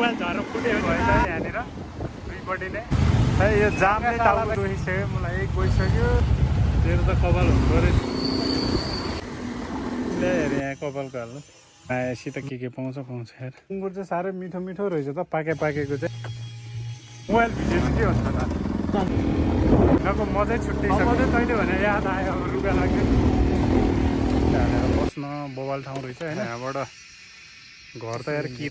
Mobile झरेर फुट्यो भएछ यहाँनिर दुईपट्टि नै यो जामले टाउको दुखिसक्यो मलाई एक गइसक्यो तेरो त कपाल हुनु पऱ्यो नि हेर यहाँ कपालको हाल्नु आएपछि त के पाउँछ यार अङ्गुर चाहिँ साह्रै मिठो मिठो रहेछ त पाकेको चाहिँ मोबाइल भिजेको के हुन्छ त यिनीहरूको मजै छुट्टिसक्यो तैँले भने याद आयो अब रुगा लाग्यो हालेर बस्न बबाल ठाउँ रहेछ होइन यहाँबाट घर त यार के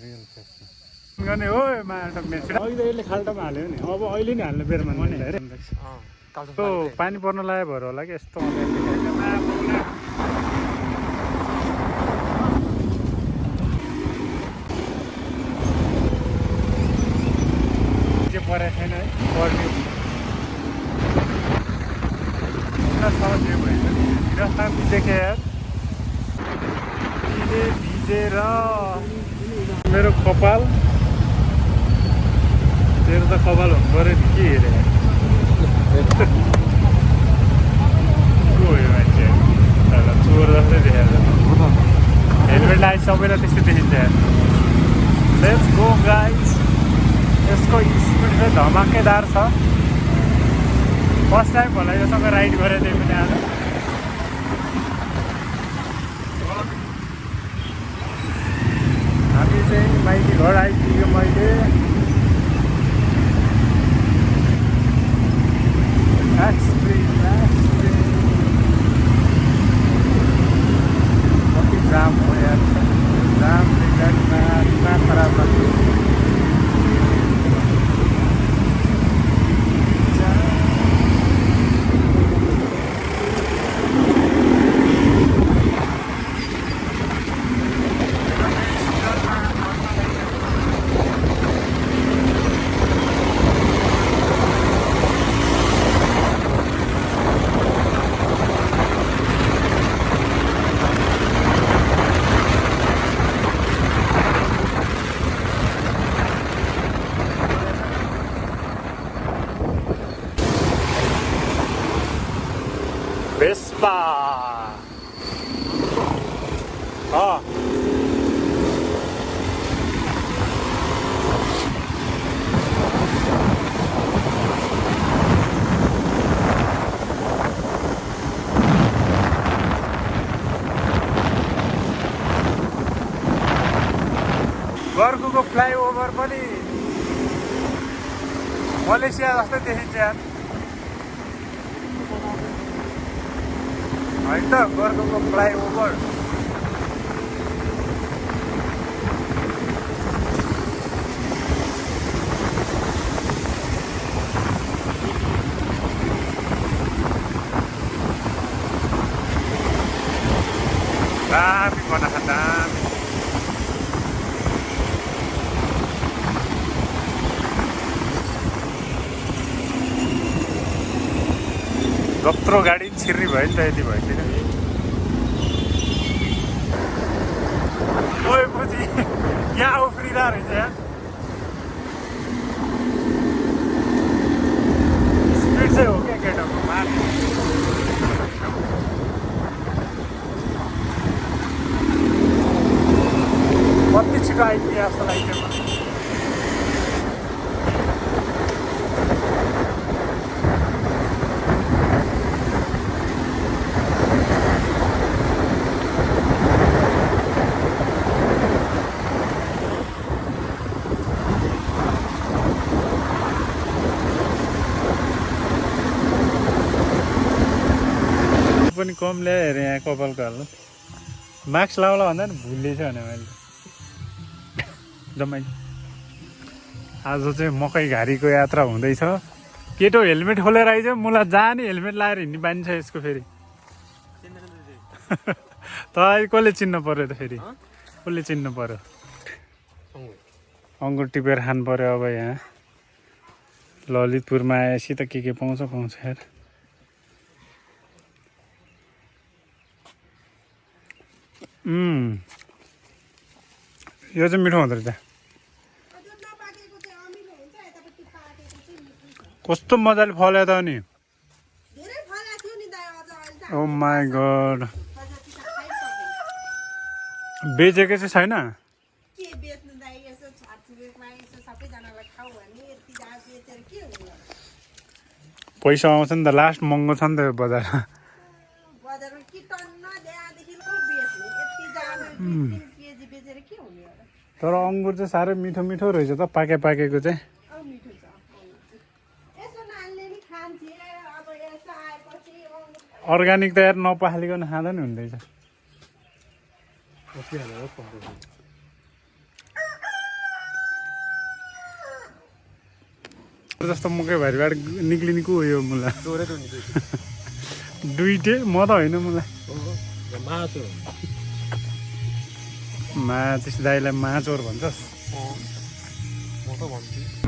गर्ने हो माटो मेसिन अहिले यसले खाल्टोमा हाल्यो नि अब अहिले नि हाल्नु बेरमा यस्तो पानी पर्न लाग्यो भएर होला कि यस्तो के परेको छैन है पर्ने सहज भयो रास्तामा देखेँ यार भिजेर मेरो कपाल तेरो त कपाल हुनु पऱ्यो नि के हेरे को हो यो मान्छे चोर जस्तै देखाएर हेलमेट लगाए सबैलाई त्यस्तै देखिन्छ लेट्स गो गाइज यसको स्पिड चाहिँ धमाकेदार छ फर्स्ट टाइम होला योसँग राइड गरेँ त्यही पनि आज हामी चाहिँ माइती घर आइपुग्यो मैले कति जाम हो यार जामले गाडीमा दिमाग खराब लाग्यो Vespa. गर्कुको फ्लाइओभर पनि मलेसिया जस्तै देखिन्छ यार होइन त गर्कुको फ्लाइओभर दामी बनाएको दामी जत्रो गाडी छिर्ने भयो नि त यति भइसक्यो ओए पछि यहाँ उफ्रिँदा रहेछ यार स्पिड चाहिँ हो क्या केटाको कति छिटो आइपुग्यो जस्तो लाग्यो पनि कम ल्याए अरे यहाँ कपालको हाल्नु मास्क लाउला भन्दा नि भुलिएछ भने मैले जम्मै आज चाहिँ मकै घारीको यात्रा हुँदैछ केटो हेलमेट खोलेर आइज मलाई जहाँ नि हेलमेट लगाएर हिँड्ने बानी छ यसको फेरि त कसले चिन्न पर्यो त फेरि कसले चिन्न पर्यो अङ्गुर टिपेर खानु पर्यो अब यहाँ ललितपुरमा आएपछि त के पाउँछ यार यो चाहिँ मिठो हुँदो रहेछ कस्तो मजाले फल्यो त नि ओ माई गॉड बेचेकै चाहिँ छैन बेच्नु दाइ यसो छारछिमेकमा यसो सबैजनालाई खाऊ भने यति जहाँ बेचेर के हुने पैसा आउँछ नि त लास्ट महँगो छ नि त यो बजारमा बजारमा कि टन्न त्यहाँदेखि को बेच्ने यति जहाँ 2-3 केजी बेचेर के हुने होला तर अङ्गुर चाहिँ साह्रै मिठो मिठो रहेछ त पाकेको चाहिँ मिठो छ यसो नानीले नि खान्छ अब यसो आएपछि अर्ग्यानिक त यार नपहालिकन खाँदा नि हुँदैछ जस्तो मुकै भरिबाट निक्लिने को हो यो मुला दुईटे म त होइन मुला माचिस दाइलाई माचोर भन्छस्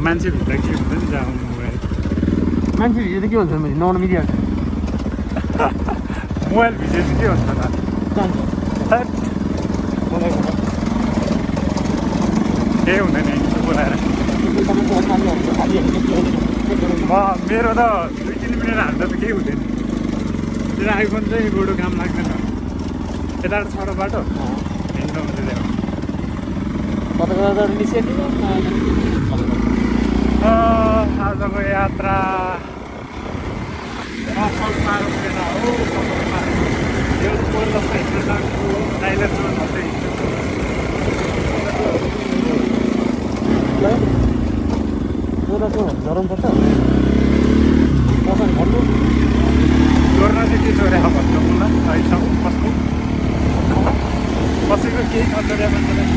मान्छे भित्र के हुन्छ नि जहाँ मोबाइल मान्छे भिडियो त के हुन्छ मैले नआउनु मिलिहाल्छ मोबाइल भिडियो चाहिँ के हुन्छ त केही हुँदैन बोलाएर मेरो त 2-3 मिनट हाल्दा त केही हुँदैन मेरो आइफोन चाहिँ गोडो काम लाग्दैन यताबाट छ बाटो हिँड्नु हुन्छ आजको यात्रा गरम पर्छ जोड्न चाहिँ के जोड्या भन्नु मलाई अहिलेसम्म कसैको केही खतरा मान्छेलाई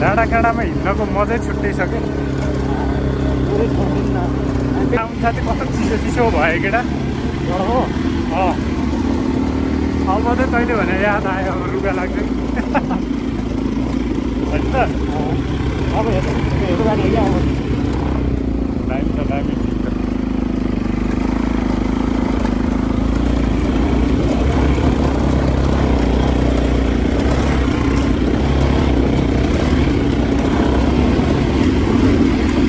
डाँडाकाँडामा हिँड्नको मजै छुट्टै छ कि आउनु साथी कस्तो चिसो चिसो भयो केटा अब मात्रै तैँले भने याद आयो अब रुगा लाग्छ होइन त अब हेर्नु दामी छ दामी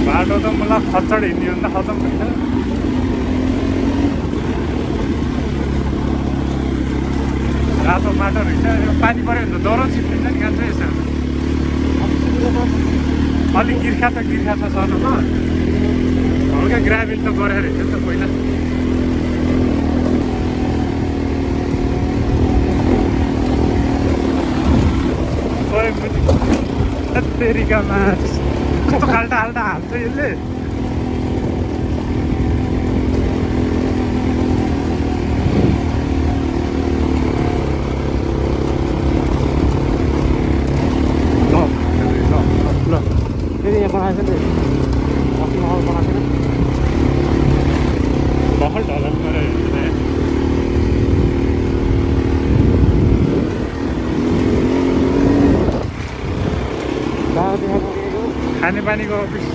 बाटो त मलाई खच्चड हिँड्यो भने त खतम भएन रातो माटो रहेछ पानी पऱ्यो भने त डह्रो छिप्लिन्छ नि कान्छ यसो अलिक गिर्खा छ सर्नुमा हल्का ग्राभिल त गरेर रहेछ नि त पहिला तेरिकामा कस्तो खाल्टा हाल्छ यसले फेरि यहाँ बनाएको छ नि अस्ति महल बनाएको छैन महल ढलन गरेर खानेपानीको अफिस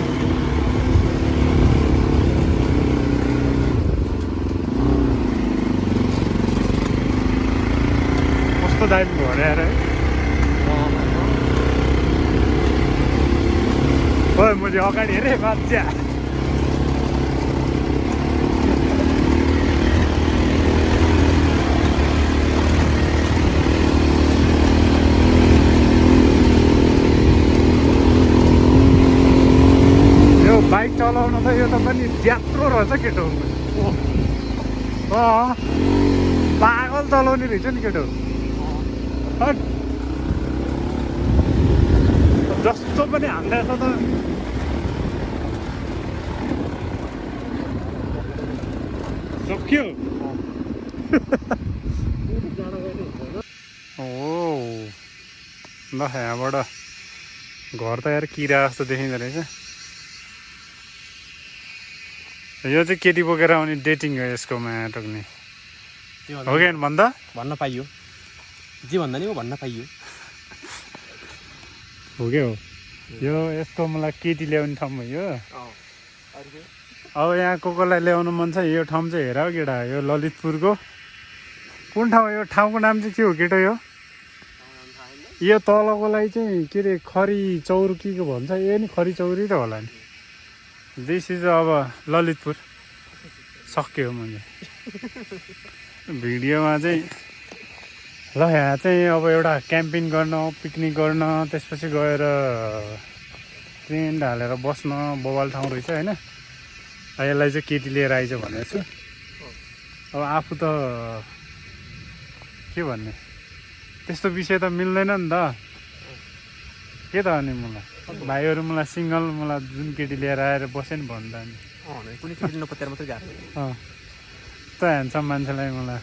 कस्तो दामी भयो अरे यार ओए मैले अगाडि हेरेँ बाच्या बाइक चलाउन त यो त पनि ज्यात्रो रहेछ केटो पागल चलाउने रहेछ नि केटो जस्तो पनि हान्दैछ त सक्यो ओ ल यहाँबाट घर त यार किरा जस्तो देखिँदो रहेछ यो चाहिँ केटी बोकेर आउने डेटिङ हो यसको माया टक्ने हो कि भन्दा भन्न पाइयो जे भन्दा नि भन्न पाइयो हो क्या हो यो यसको मलाई केटी ल्याउने ठाउँ हो यो अब यहाँ कोलाई ल्याउनु मन छ यो ठाउँ चाहिँ हेर केटा यो ललितपुरको कुन ठाउँ यो ठाउँको नाम चाहिँ के हो केटो यो तलकोलाई चाहिँ के अरे खरी चौरकीको भन्छ यो नि खरी चौरी त होला नि दिस इज अब ललितपुर सक्यो मैले भिडियोमा चाहिँ ल यहाँ चाहिँ अब एउटा क्याम्पिङ गर्न पिकनिक गर्न त्यसपछि गएर टेन्ट हालेर बस्न बवाल ठाउँ रहेछ होइन यसलाई चाहिँ केटी लिएर आइज भनेको छु अब आफू त के भन्ने त्यस्तो विषय त मिल्दैन नि त के त अनि मलाई भाइहरू मलाई सिङ्गल मलाई जुन केटी लिएर आएर बस्यो नि भन्दा नि कुनै केटी नपत्याएर मात्रै गएको त ह्यान्डसम मान्छेलाई मलाई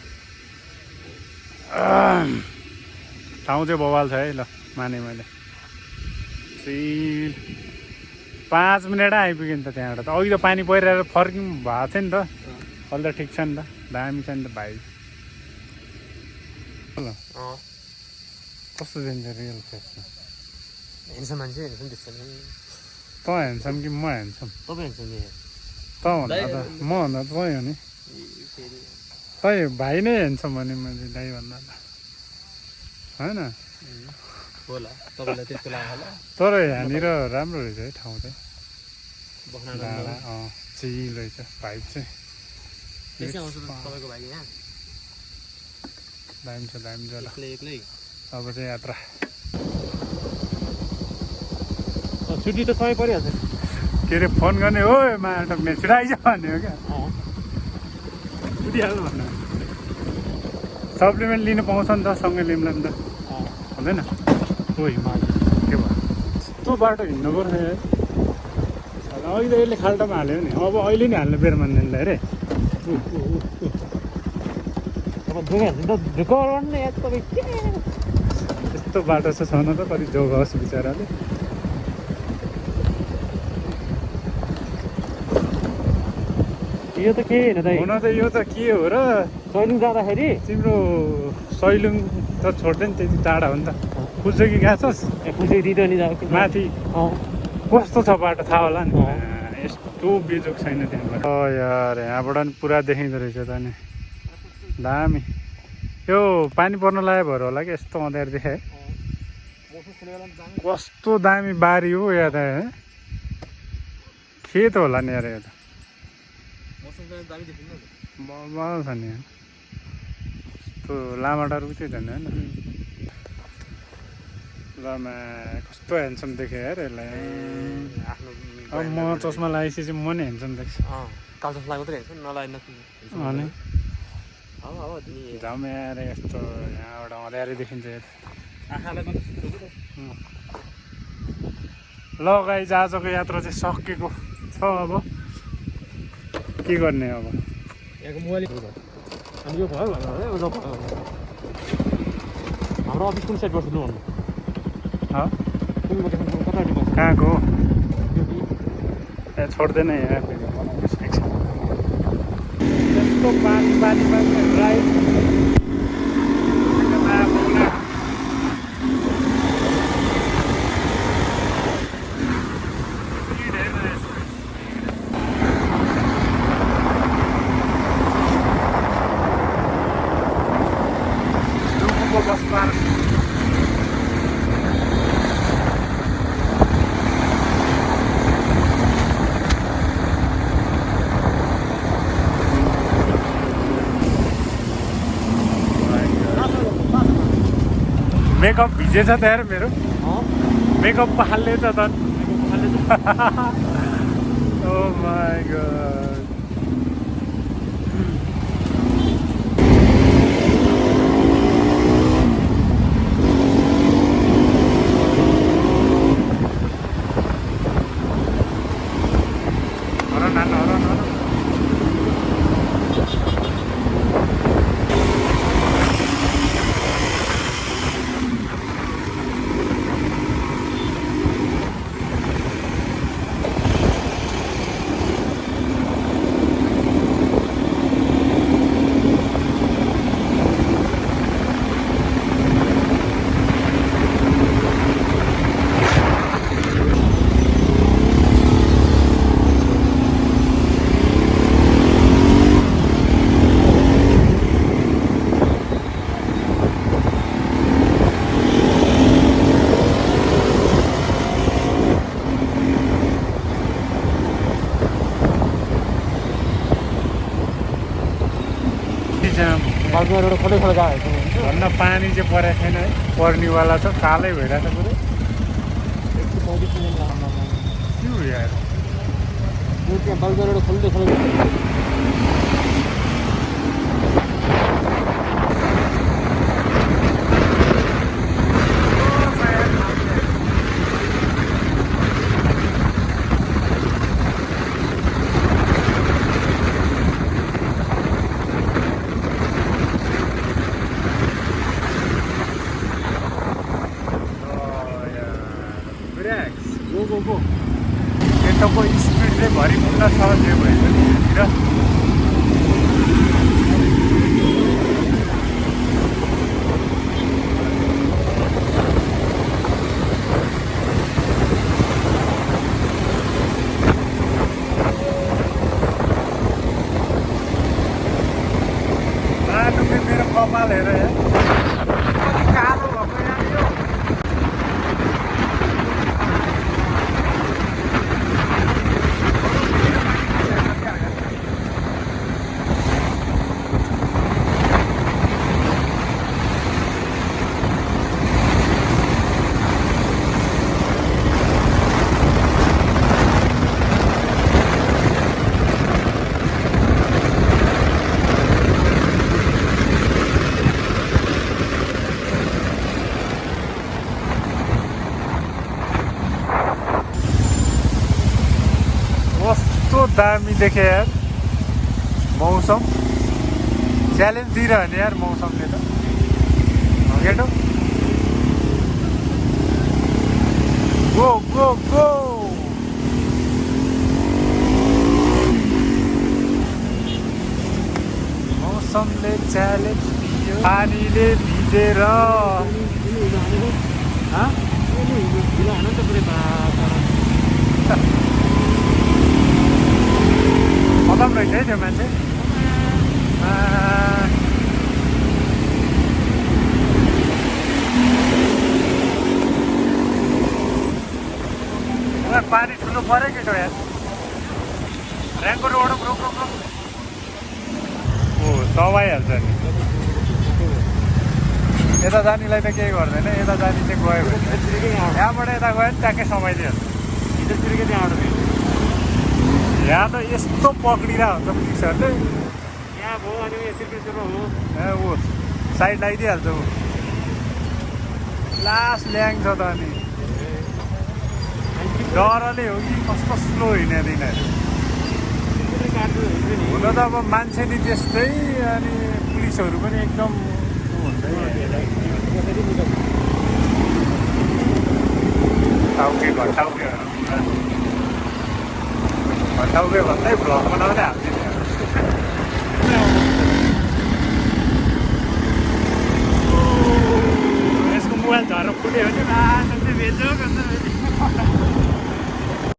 ठाउँ चाहिँ बवाल छ है ल माने मैले 5 मिनट आइपुग्यो नि त त्यहाँबाट त अघि त पानी परिरहेर फर्किनु भएको थियो नि त अहिले त ठिक छ नि त दामी छ नि त भाइ ल कस्तो दिन्छ रियल फेसमा हेर्छ मान्छे हेर्छ नि त्यस्तो नि त ह्यान्डसम कि म ह्यान्डसम तपाईँ हेर्छ नि त भन्दा त म भन्दा त तै हो नि तै भाइ नै ह्यान्डसम भने मैले दाइ भन्दा त होइन होला तपाईँलाई त्यस्तो लाग्यो होला तर यहाँनिर राम्रो रहेछ है ठाउँ चाहिँ बस्न डाँडा चिल रहेछ भाइब चाहिँ तपाईँको भाइ यहाँ दामी छ ल एक्लै अब चाहिँ यात्रा छुट्टी त समय परिहाल्छ के अरे फोन गर्ने हो माटकले छिटाइज भन्ने हो क्या छुटिहाल्नु भन्नु सप्लिमेन्ट लिनु पाउँछ नि त सँगै लिउँला नि त हुँदैन ओ हिमाल के भयो यस्तो बाटो हिँड्नु पर्छ है अघि त यसले खाल्टोमा हाल्यो नि अब अहिले नि हाल्नु बेर मान्नेलाई अरे यस्तो बाटो छ न त कति जोग होस् बिचराले यो त केही होइन दाइ हुन त यो त के हो र सैलुङ जाँदाखेरि तिम्रो सैलुङ त छोड्दै नि त्यति टाढा हो नि त फुलचोकी गएको छस् फुलचोकी दिँदा नि जाऊ माथि कस्तो छ बाटो थाहा होला नि यस्तो बेजोग छैन त्यहाँबाट यार यहाँबाट नि पुरा देखिँदो रहेछ त नि दामी यो पानी पर्न लाग्यो भएर होला कि यस्तो अँध्यारो देखाए कस्तो दामी बारी हो या त खेत होला नि यार यो त मजा छ नि यस्तो लामाटारको चाहिँ झन् होइन लामा कस्तो ह्यान्डसम देखेँ यार यसलाई अब म चस्मा लगाएपछि चाहिँ म नै ह्यान्डसम देख्छु कालो चस्मा मात्रै हेर्छु नलाइन अनि जाउँ यार यस्तो यहाँबाट अँध्यारै देखिन्छ ल गाइस आजको यात्रा चाहिँ सकिएको छ अब के गर्ने अब यहाँको मोबाइल यो भयो हाम्रो अफिस कुन साइड गर्छु भन्नु कहाँको ए छोड्दैन यहाँ त्यस्तो पानी ड्राइभ मेकअप भिजेछ त यार मेरो मेकअप पहाल्ले त झन् ओ माई गॉड आम्माम। बालुवा रोड खोले खोले गएको हुन्छ भन्न पानी चाहिँ परेको छैन है, पर्नेवाला छ, कालै भइरहेछ पुरै। के हो यार, त्यहाँ बालुवा रोड खोल्दै खोल्दै गो यताको स्पिड चाहिँ भरिपूर्ण छ जे भयो भने यतातिर। मेरो कपाल हेर यहाँ कालो भएको यहाँ यो। कस्तो दामी देखे यार मौसम। च्यालेन्ज दिइरहने यार मौसमले त केटो। Go go go. मौसमले च्यालेन्ज दियो, पानीले भिजेर। खतम रहेछ है त्यो मान्छे। पानी ठुलो पऱ्यो केटो यार। ऱ्याङ्को रोड रोक रोक रोक। ओ दबाइहाल्छ नि। यता जानेलाई त केही गर्दैन, यता जाने चाहिँ गयो भने यहाँबाट यता गयो भने ट्याक्कै समाइदिइहाल्छ। यहाँ त यस्तो पक्रिरहेको हुन्छ पुलिसहरूले। यहाँ भयो अनि ए ऊ साइड लगाइदिइहाल्छ ऊ। लास्ट ल्याङ छ त अनि डरले हो कि कस्तो स्लो हिँड्दैन। हुन त अब मान्छे नि त्यस्तै, अनि पुलिसहरू पनि एकदम टाउके घटाउकेहरू घटाउके भन्दै भ्लग बनाउँदै हाल्दिने। यसको मोबाइल झरेर फुट्यो भने बेच्यो